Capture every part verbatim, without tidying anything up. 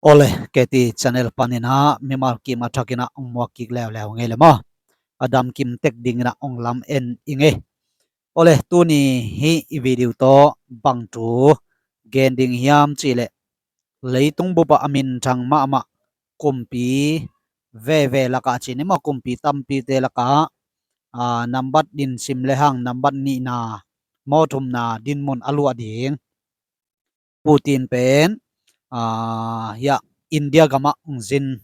Awle, K T channel panin ah mimal kim a thakin ah hong muak kik leuleu ngei le maw. A dam kim tek dingin ah hong lam en i ngei. Awle, tuni hih i video tawh bang thu gen ding hiam cih leh, leitung bup ah a minthang mahmah kumpi veve lakah ci ni maw, kumpi tampite lakah, aa, nambat din sim le hang nambat nihna, mawthumna dinmun a luah ding Putin pen, aa, hiah India gamah hong zin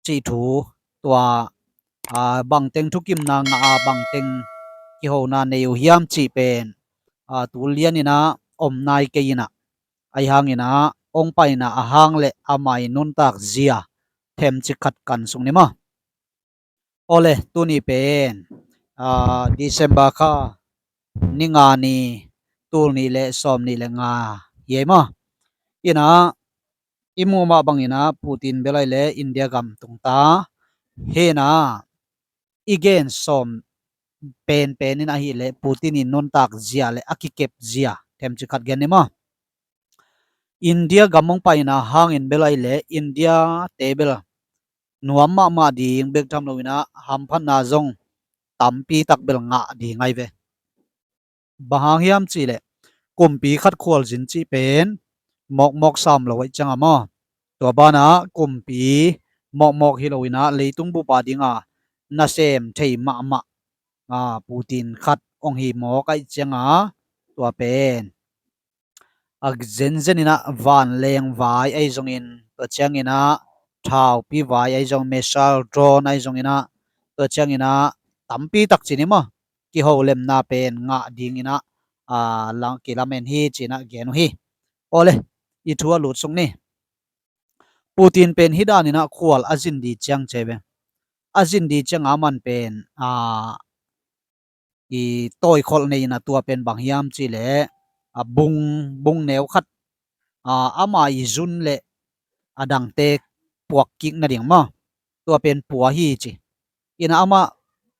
cih thu, tua, aa, bangteng thukimna ngah a, bangteng kihona nei uh hiam cih pen, aa, tu lianin ah om nai kei in ah, ahi hangin ah hong paina a hang le ama i nuntak zia themcik khat kan suk ni maw. Awle, tuni pen, aa, December kha ni nga ni, tul nih le sawm nih le nga hi ei maw. In ah i muh mah bangin ah Putin bel ahih leh India gam tungta hi in ah, i gen sawm penpen in ahih leh Putin i nuntak zia le a kikep zia themcik khat gen ni maw. India gam hong paina hangin bel ahih leh India te bel nuam mahmah ding bek tham loin ah hamphatna zong tampi tak bel ngah ding ahi ve. Bang hang hiam cih leh kumpi khat khualzin cih pen mawkmawk sam lo ahih ciangin maw, tua banah kumpi mawkmawk hi loin ah leitung bup a ding a nasem thei mahmah, aa, Putin khat hong hi mawk ahih ciangin tua pen a zenzen in ah vanleng vai ahi zongin, tua ciangin ah thaupi vai ahi zong, missile, drone ahi zongin ah, tua ciangin ah tampi tak ci ni maw, kiholemna pen ngah dingin ah, aa, lang kilamen hi ci-in ah gen uh hi. Awle, i thu a lut suk ni. Putin pen hih danin ah khual a zin di ciang ci ve. A zin di ciang a man pen, aa, i tawikholh nei in ah tua pen bang hiam cih leh, a bung, bung neu khat, a, ama i zun le a dangte puak kik nading maw. Tua pen pua hi ci. In ah amah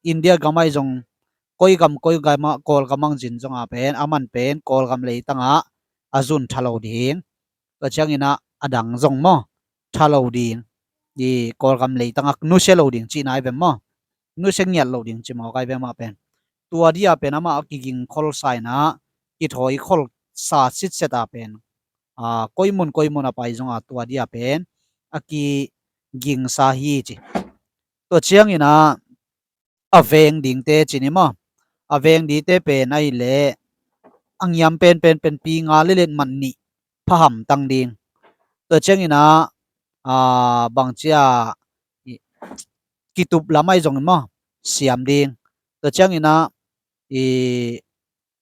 India gam ahi zong, koi gam, koi gam ah, Kawlgam hong zin zong a pen, a man pen Kawlgam leitang ah a zun tha lo ding. Tua ciangin ah a dang zong maw, tha lo ding, i Kawlgam leitang ah nusia lo ding cihna ahi ve maw. Nusia ngiat lo ding ci mawk ahi ve mah pen. Tua dia pen amah a kiging kholsa in ah, kithawi kholsa sitset a pen, aa, koi mun koi mun a pai zong a tua dia pen a kigingsa hi ci. Tua ciangin ah a veng dingte ci ni maw. A veng dingte pen ahih leh a ngiam penpen pen pi nga le let man nih pha hamtang ding. Tua ciangin ah, aa, bangci a, i, kitup lam ahi zongin maw, siam ding. Tua ciangin ah, i,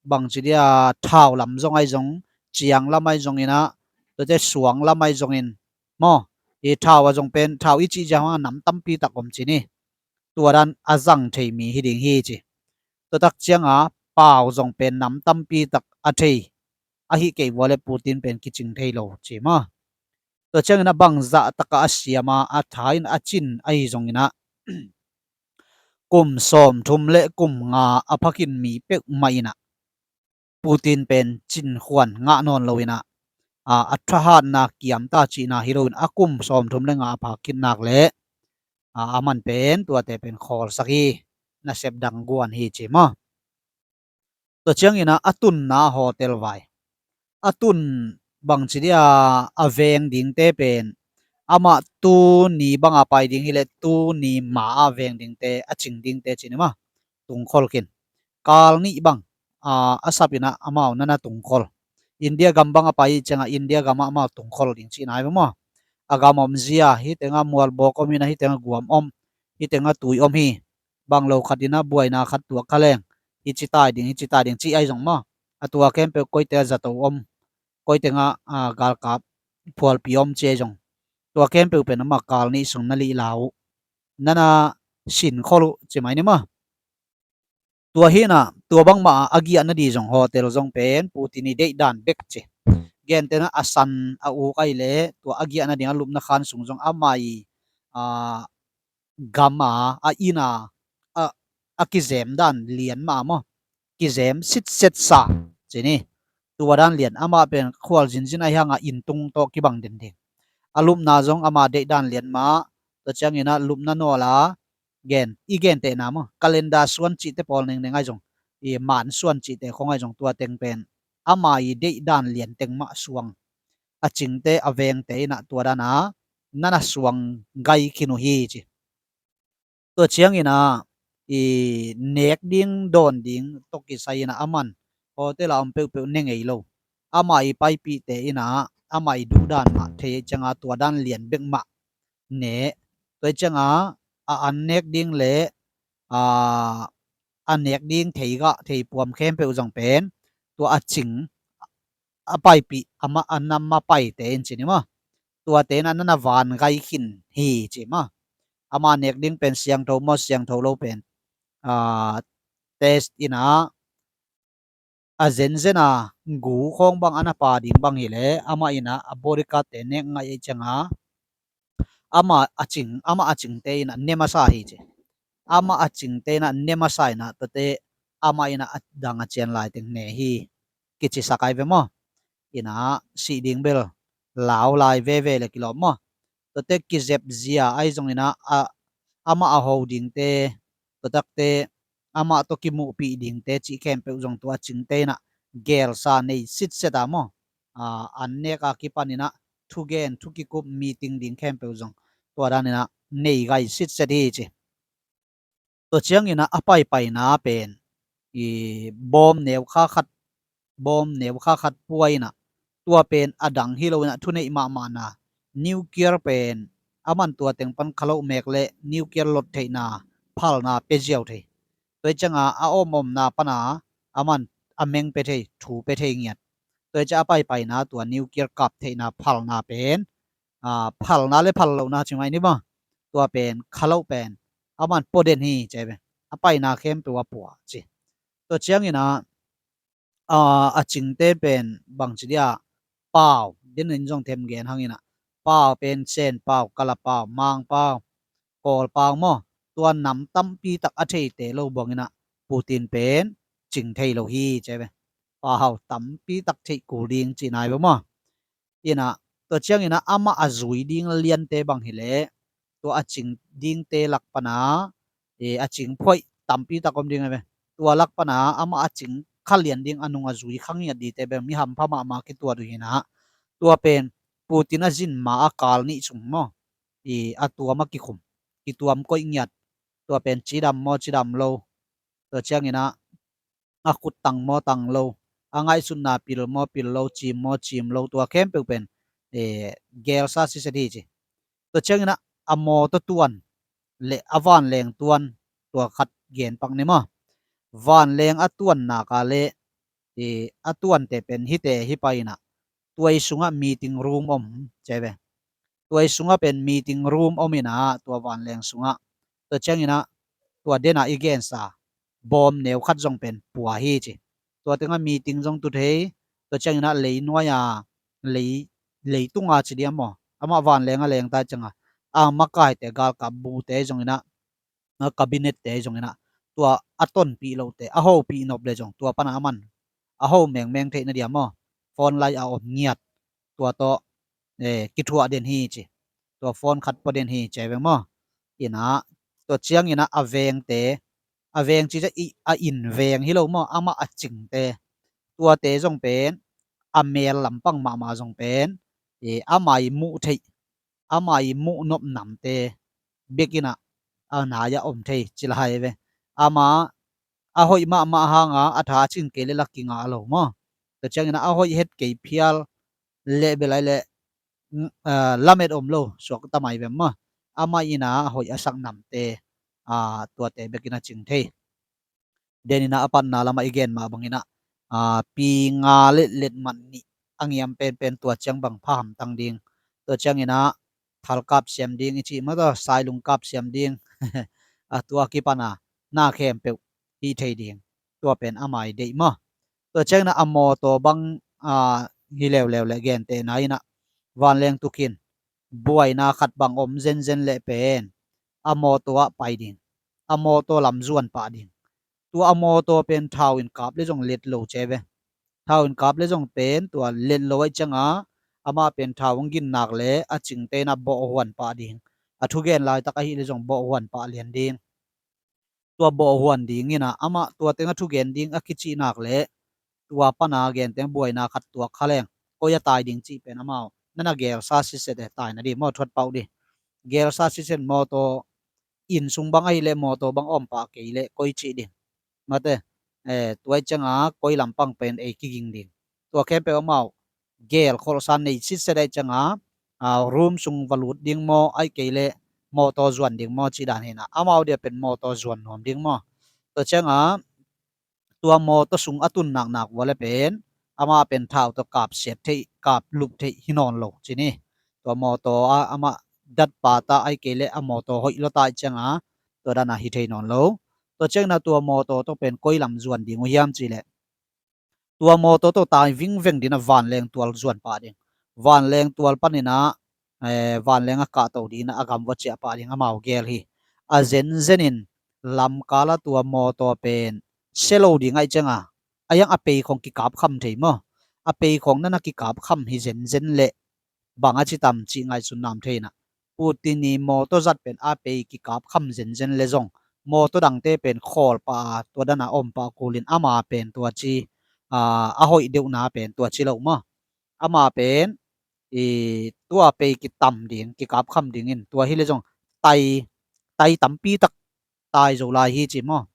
bangci dia, thau lam zong ahi zong, ciang lam ahi zongin ah, tua ciang suang lam ahi zongin maw, i thau a zong pen, thau i cih ciang a nam tampi tak om ci ni. Tua dan a zang thei mi hi ding hi ci. Tua tak ciang a pau zong pen nam tampi tak a thei, ahih kei vua le Putin pen kicing thei lo ci maw. Tua ciangin ah bangzah tak a a siam a, a tha in a cin ahi zongin ah, kum sawmthum le kum nga a pha khin mi peuhmah in ah Putin pen cinkhuan ngah nawn lo in ah, a, a thahatna kiam ta cihna hi loin a kum sawmthum le nga a pha khin nak leh, a, a man pen tuate pen khawlsak hi, nasep dang guan hi ci maw. Tua ciangin ah a tunna hotel vai, a tun bangci dia, a veng dingte pen amah tuni bang a pai ding hi leh tuni ma a veng dingte, a cing dingte ci ni maw, tungkhol khin. Kal nih bang, aa, a sap in ah amau nana tungkhol. India gam bang a pai ciang a India gam ah amau tungkhol ding cihna ahi ve maw. A gam om zia, hih teng ah mualbawk om hi in ah, hih teng ah guam om, hih teng ah tui om hi. Bang lo khat in ah buaina khat tuak kha leng, hih ci tai ding, hih ci tai ding cih ahi zong maw. A tua khempeuh koi teng ah zato om, koi teng ah, aa, galkap phualpi om cih ahi zong, tua khempeuh pen amah kal nih sung na lih la uh, nana sinkhol uh ci mai ni maw. Tua hi in ah, tua bangmah a giahna di zong hotel zong pen Putin i deih dan bek ci. Gentehna a san a uk ahih leh, tua a giahna ding a lupna khan sung zong amah i, aa, gam a, a inn a, a, a kizem dan lian mah maw, kizem sitset sa ci ni. Tua dan lian, amah pen khual zinzin ahi hang a inn tung tawh kibang den ding. A lupna zong ama deihdan lian mah, tua ciangin ah lupna nawl a gen, i gentehna maw, calendar suan cihte pawl nengneng ahi zong, i man suan cihte khong ahi zong tua teng pen ama i deihdan lian teng mah suang a cingte a vengte in ah tua dan a nana suang gai khin uh hi ci. Tua ciangin ah i nek ding dawn ding tawh kisai in ah aman hotel a om peuhpeuh ne ngei lo. Ama i paipihte in ah ama i duhdan mah thei cianga tua dan lian bek mah ne. Tua cianga a an nek ding le a a nek ding thei gah thei puam khempeuh zong pen tua a cing a paipih a ma a nam a paite in ci ni maw. Tuate in ah nana van gai khin hi ci maw. Ama nek ding pen siangtho maw siangtho lo pen a test in ah a zenzen a gu khawng bang a na pa ding bang hileh amah in ah a bodyguard te nek ngaih ei cianga ama a cing, ama a cingte in ah ne masa hi ci. Ama a cingte in ah ne masa in ah tuate ama in ah a dang a cian lai teng ne hi kici sak ai ve maw. In ah sih ding bel lau lai veve le kilawm maw. Tuate kizep zia ahi zong in ah a ama a ho dingte, tua takte amah tawh kimuhpih dingte cih khempeuh zong tua cingte in ah gelsa nei sitset a maw. A, an nek a kipan in ah thugen thukikup meeting ding khempeuh zong tua dan in ah nei gai sitset hi ci. Tua ciangin ah a paipaina pen i bawm neu kha khat, bawm neu kha khat pua in ah tua pen a dang hi lo in ah thuneih mahmahna nuclear pen aman tua teng pan kha loh mek le nuclear lot theihna phalna pe ziau thei. Tua cianga a om omna pana aman a meng pe thei, thu pe thei ngiat. Tua ciang a paipaina tua nuclear kap theihna phalna pen a, phalna le phal lohna ci mai ni maw. Tua pen kha loh pen aman pua den hi ci ai ve. A paina khempeuh a pua ci. Tua ciangin ah a, a cingte pen bangci dia pau, den in zong them gen hangin ah pau pen Sen pau, Kala pau, Mang pau, Kawl pau maw. Tua nam tampi tak a theite lo bangin ah Putin pen cing thei lo hi ci ai ve. Pau tampi tak theih kul ding ci nai ve maw. In ah tua ciangin ah amah a zui ding liante bang hileh tua a cing dingte lak pana, e, a cing phoih tampi tak om ding a ve. Tua lak pana amah a cing kha lian ding a nung a zui kha ngiat dite bel mi hampha mahmah kituat uh hi in ah tua pen Putin a zin ma a kal nih sung maw, i, a tuam a kikhum, kituam koih ngiat. Tua pen cidam maw cidam lo, tua ciangin ah a khut tang maw tang lo, a ngaihsutna pil maw pil lo, cim maw cim lo, tua khempeuh pen, e, gelsa siset hi ci. Tua ciangin ah a mawtaw tuan le a vanleng tuan tua khat gen pak ni maw. Vanleng a tuan nak a le, e, a tuante pen hite hi pai in ah tua i sungah meeting room om ci ai ve. Tua i sungah pen meeting room om in ah tua vanleng sungah. Tua ciangin ah tua den ah i gensa bawm neu khat zong pen pua hi ci. Tua tengah meeting zong tu thei. Tua ciangin ah leinuai a lei, leitung a ci diam maw, amah vanleng a leng ta ciangah a makaite galkap bute zongin ah a cabinet te zongin ah tua a tonpih lote a hopih nop le zong tua pana aman a ho mengmeng theih na diam maw. Phone lai a om ngiat tua tawh, e, kithuah den hi ci. Tua phone khat pua den hi ci ai ve maw. In ah tua ciangin ah a vengte, a veng ci ciah i a inn veng hi lo maw, amah a cingte, tuate zong pen a mel lampang mahmah zong pen, e, ama i muh theih, ama i muh nop namte bek in ah a nai ah om thei ci lai ve. Ama a hoih mahmah hanga a tha cing kei le lak kingah lo maw. Tua ciangin ah a hoih het kei phial le belai le, mm, a, lamet om lo suak ta mai vem maw. Amah in ah a hoih a sak namte, a, tuate bek in ah cing thei. Den in ah a patna lamah i gen mah bangin ah, a, pi nga le letmat nih a ngiam penpen tua ciang bang pha hamtang ding. Tua ciangin ah thal kap siam ding i cih maw, tua sailung kap siam ding. A, tua kipan a na khempeuh hih thei ding. Tua pen ama i deih maw. Tua ciangin ah a mawtaw bang, a, hi leuleu le gentehna in ah vanleng tukin buaina khat bang om zenzen leh pen a mawtaw ah pai ding, a mawtaw lam zuan pah ding. Tua a mawtaw pen thau in kap le zong let lo ci ai ve. Thau in kap le zong pen tua let lo ahih cianga Amah pen thau hong ginnak le a cingte in a bawh huan pah ding. A thugen laitak ahih leh zong bawh huan pah lian ding. Tua bawh huan ding in a, amah tua teng a thugen ding a kicih nak le tua pana genteng buaina khat tuak kha leng koi a tai ding cih pen amau na na gelsa siset e, taina ding maw, thuat pauh ding. Gelsa siset mawtaw, inn sung bang ahih leh mawtaw bang om pah kei leh koi cih ding. Mate, eh, tua ih cianga koi lampang pen ei kiging ding. Tua khempeuh amau gel kholhsa nei sitset ahih cianga, ah, room sung va lut ding maw, ahih kei leh mawtaw zuan ding maw cih dan hi na, amau dia pen mawtaw zuan nuam ding maw. Tua cianga tua mawtaw sung a tun naknak vua le pen amah pen thau tawh kap siat theih, kap lup theih hi nawn lo ci ni. Tua mawtaw a amah dat pata ahih kei leh a mawtaw hoih lua ta ih cianga tua dana hi thei nawn lo. Tua ciangin a tua mawtaw tawh pen koi lam zuan ding uh hiam cih leh tua mawtaw tawh tai vingveng ding a vanleng tual zuan pah ding. Vanleng tual panin a, eh, vanleng a kahto ding a gam vua ciah pah ding amau gel hi. A zenzen in lamkal a tua mawtaw pen sia lo ding ahih cianga, a iang a pei khong kikap kham thei maw. A pei khong na na kikap kham hi zenzen leh bang a ci tam cih ngaihsun nam thei na. Putin i mawtaw zat pen a pei kikap kham zenzen le zong mawtaw dangte pen khawl pah a tua dana om pah kulin ama pen tua ci, ah, a hoih deuhna pen tua ci lo maw. Ama pen i tua pei kitam ding, kikap kham dingin tua hi le zong tai, tai tampi tak tai zo lai hi ci maw.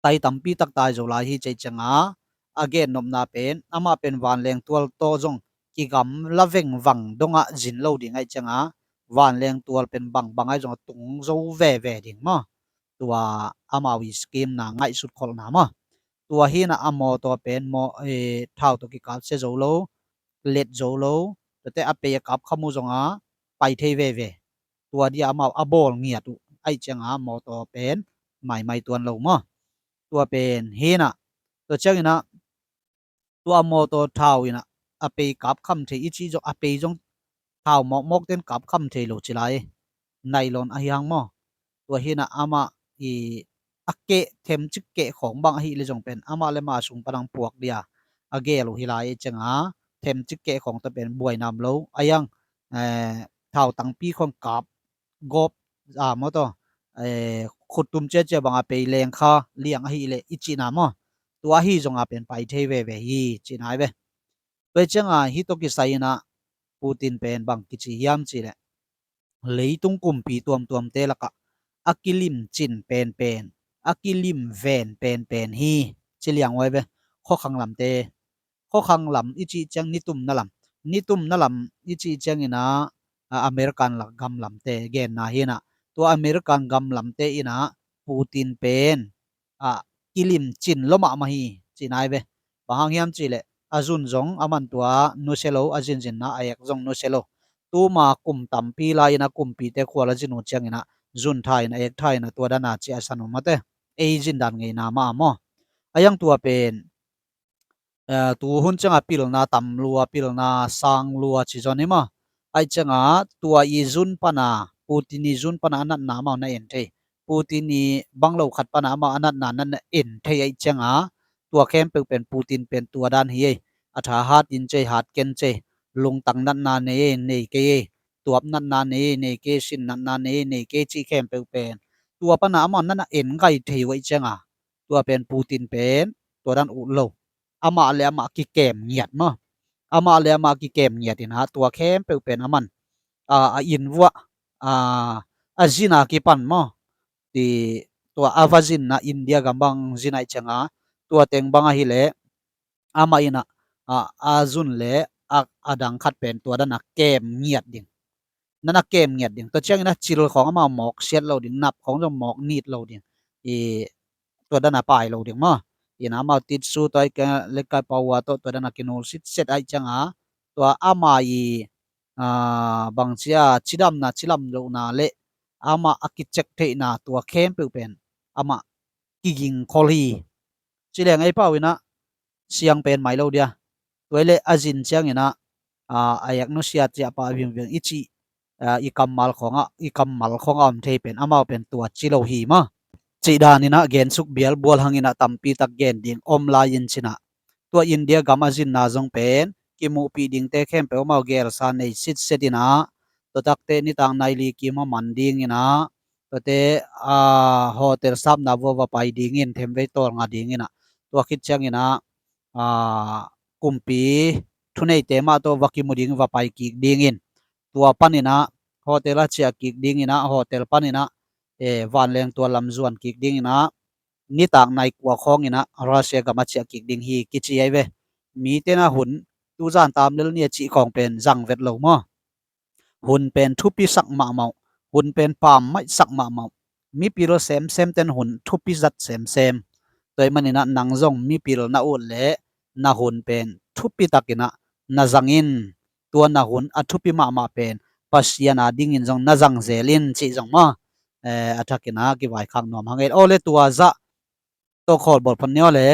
Tai tampi tak tai zo lai hi cih cianga a gennopna pen amah pen vanleng tual tawh zong kigamla vengvang dongah zin lo ding ahih cianga vanleng tual pen bangbang ahi zong a tung zo veve ding maw. Tua amau i scheme na ngaihsut kholhna maw. Tua hi na a mawtaw pen maw, eh, thau tawh kikap sia zo lo, let zo lo, tuate a pei a kap kham uh zonga pai thei veve. Tua dia amau a bawl ngiat uh ahih cianga mawtaw pen maimai tuan lo maw. Tua pen hi na, tua ciangin a tua mawtaw thau in a, a pei kap kham thei i cih zong, a pei zong thau mawkmawk ten kap kham thei lo ci lai. Nailon ahi hang maw. Tua hi na amah i a keh, themcik keh khawng bang ahih le zong pen amah le amah sung pan ang puak dia a gel uh hi lai ih cianga themcik keh khawng tawh pen buai nam lo. A iang, eh, thau tangpi khawng kap gawp, ah, maw taw, eh, khuttum ciacia bang a pei leng kha liang ahih leh i cihna maw. Tua ahi zonga pen pai thei veve hi cihna hi ve. Tua ih cianga hih tawh kisai in a Putin pen bang kici hiam cih leh leitung kumpi tuamtuamte lakah a kilimcin penpen, a kilim ven penpen hi ci liang uh ai ve. Khuakhang lamte, khuakhang lam i cih ciang nitumna lam, nitumna lam i cih ciangin a, a, American lak gam lamte genna hi na. Tua American gam lamte in a Putin pen a kilimcin lua mahmah hi cihna ai ve. Bang hang hiam cih leh a zun zong a man tua nusia lo, a zinzinna a ek zong nusia lo. Tuma kum tampi lai in a kumpite khual a zin uh ciangin a zun tha in a ek tha in a tua dana ciah a san uh mate. Ei zin dan ngeina mah a maw. A iang tua pen, eh, tu hun cianga pilna tam lua, pilna sang lua ci zaw ni maw. Ahih cianga tua i zun pana, Putin i zun pana a natna amau na en thei. Putin i bang lo khat pana amau a natna na na en thei ahih cianga tua khempeuh pen Putin pen tua dan hi ei. A tha hat in cei, hat ken cei, lungtang natna nei ei, nei kei ei, tuap natna nei ei, nei kei, sin natna nei ei, nei kei cih khempeuh pen tua pana amau na na en ngai thei uh ahih cianga tua pen Putin pen tua dan uh lo. Amah le amah kikem ngiat maw. Amah le amah kikem ngiat in a tua khempeuh pen a man, a, a inn vuah, a, a zin a kipan maw. Ti tua a va zinna India gam bang zin ahih cianga tua teng bang ahih leh amah in a, a, a zun le a, a dang khat pen tua dana kem ngiat ding. Na na kem ngiat ding. Tua ciangin a cil khawng amau mawk siat lo ding, nap khawng zong mawk nit lo ding. I tua dana pai lo ding maw. In a amau titsu tua i ka le kai pau a tawh tua dana kinul sitset ahih cianga tua ama i, a, bangcia cidamna, cilam lohna le ama a kicek theihna tua khempeuh pen ama kiging khol hi. Ci leng ei pau in a siang pen mai lo dia. Tua i le a zin ciangin a, a, a yak nusia ciah pah vingving i cih, a, i kammal khawngah, i kammal khawngah om thei pen amau pen tua ci lo hi maw. Cih dan in a gensuk bialbual hang in a tampi tak gen ding om lai in cin a tua India gam a zinna zong pen kimuhpih dingte khempeuh amau gelsa nei sitset in ah, tua takte nitak nai li kim a man ding in ah, tuate hotel sapna vua va pai dingin, themvei tawlnga ding in ah, tua khit ciangin ah kumpi thuneite mah tawh va kimu ding va pai kik dingin, tua panin ah hotel a ciah kik ding in ah, hotel panin ah vanleng tua lam zuan kik ding in ah, nitak nai kua khawng in ah Russia gam a ciah kik ding hi kici ahi ve. Mite na hun tuzan tam lel ni a cih khawng pen zang vet lo maw? Hun pen thupi sak mahmah uh, hun pen pammaih sak mahmah uh. Mipil semsem ten hun thupi zat semsem. Tua ahih manin ah nang zong mipil na ut leh na hun pen thupi takin ah na zang in. Tua na hun a thupi mahmah pen Pasian a dingin zong na zang zel in cih zong maw, a thakin ah kivaikhak nuam hang ei. Aw le, tua zah tawh khawl bawl phot ni aw le.